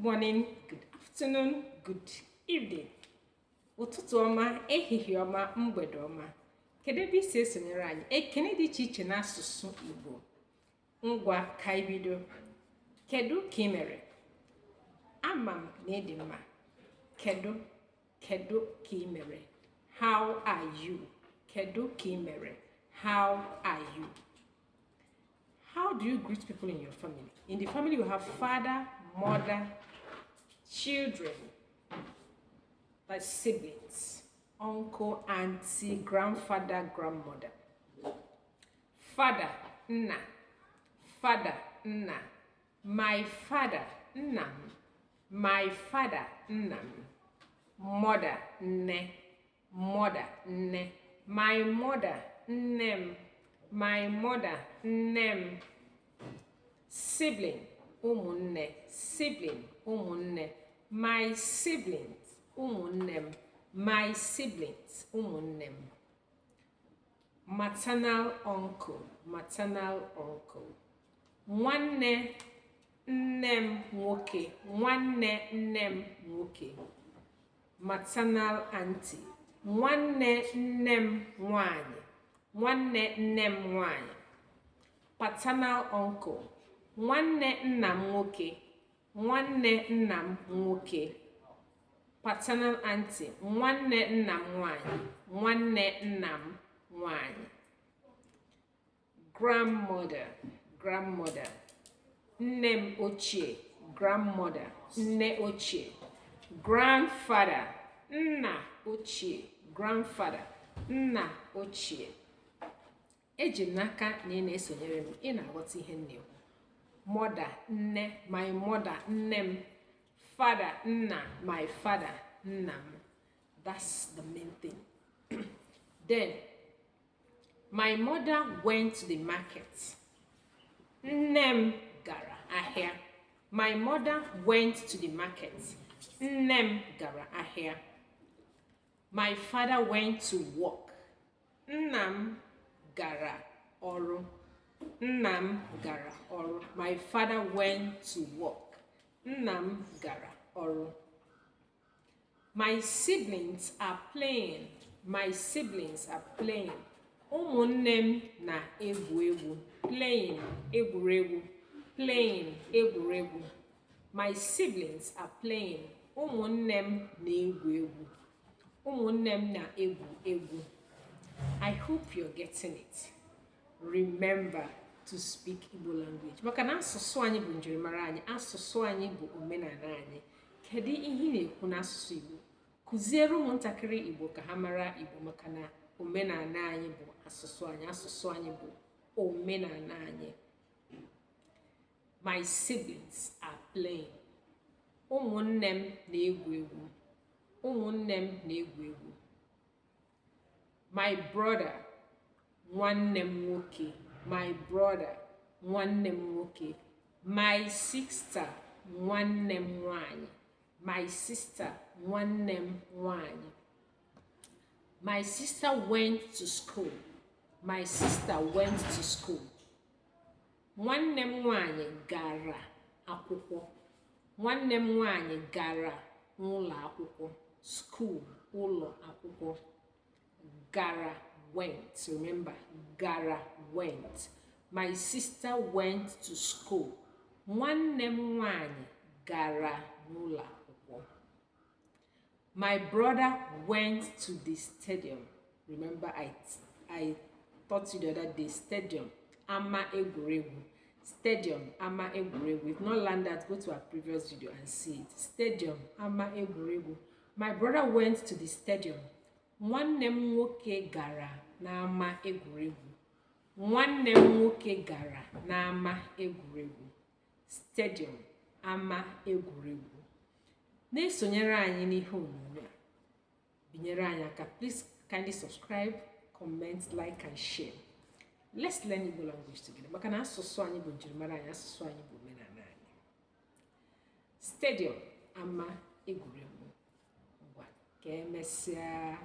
Morning, good afternoon, good evening. Ụtụtụ ọma, ehihie ọma, mgbede ọma. Kedu ebe i si esonyere anyị? Ekene dị iche iche n'asụsụ Igbo. Ngwa, ka anyị bido. Kedu ka ị mere? Ama m na ị dị mma. Kedu, kedu ka ị mere? How are you? Kedu ka ị mere? How are you? How do you greet people in your family? In the family, you have father, mother, children, like siblings, uncle, auntie, grandfather, grandmother. Father, nna. Father, nna. My father, nna m. My father, nna m. Mother, nne. Mother, nne. My mother, nne m. My mother, nne m. Sibling, ụmụnne. Sibling, ụmụnne. My siblings, ụmụnne m. My siblings, ụmụnne m. Maternal uncle, maternal uncle, nwanne nne m nwoke, nwanne nne m nwoke. Maternal auntie, nwanne nne m nwanyị, nwanne nne m nwanyị. Paternal uncle, nwanne nna m nwoke, nwanne nna m nwoke. Paternal auntie, nwanne nna m nwanyị, nwanne nna m nwanyị. Grandmother, grandmother, nne m ochie. Grandmother, nne ochie. Grandfather, nna ochie. Grandfather, nna ochie. Eji m n'aka na ị na-esonyere m, ị na-aghọta ihe m na-ekwu. Mother, nne. My mother, nne m. Father, nna. My father, nna m. That's the main thing. Then, my mother went to the market. Nne m gara ahịa. My mother went to the market. Nne m gara ahịa. My father went to work. Nna m gara ọrụ. Nna m gara ọrụ. My father went to work. Nna m gara ọrụ. My siblings are playing. My siblings are playing. Ụmụnne m na-egwu egwu. Playing, egwuregwu. Playing, egwuregwu. My siblings are playing. Ụmụnne m na-egwu egwu. Ụmụnne m na-egwu egwu. I hope you're getting it. Remember to speak Igbo language, maka na asụsụ anyị bụ njirimara anyị, asụsụ anyị bụ omenala anyị. Kedu ihe ị na-ekwu n'asụsụ Igbo? Kụziere ụmụntakịrị Igbo ka ha mara Igbo, maka na omenala anyị bụ asụsụ anyị, asụsụ anyị bụ omenala anyị. My siblings are playing. Ụmụnne m na-egwu egwu. Ụmụnne m na-egwu egwu. My brother, nwanne m nwoke. My brother, nwanne m nwoke. My sister, nwanne m nwanyị. My sister, nwanne m nwanyị. My sister went to school. My sister went to school. Nwanne m nwanyị gara akwụkwọ. Nwanne m nwanyị gara ụlọ akwụkwọ. School, ụlọ akwụkwọ. Gara, went. Remember, gara, went. My sister went to school. Nwanne m nwanyị gara n'ụlọ akwụkwọ. My brother went to the stadium. Remember, I taught you the other day, stadium, ama egwuregwu. Stadium, ama egwuregwu. If not learned that, go to our previous video and see it. Stadium, ama egwuregwu. My brother went to the stadium. Nwanne m nwoke gara n'ama egwuregwu. Nwanne m nwoke gara n'ama egwuregwu. Stadium, ama egwuregwu. Na-esonyere anyị n'ihe onyonyo a, binyere anyị aka. Please kindly subscribe, comment, like and share. Let's learn Igbo language together, maka na asụsụ anyị bụ njirimara anyị, asụsụ anyị bụ omenala anyị. Stadium, ama egwuregwu. Ngwa, ka emesịa.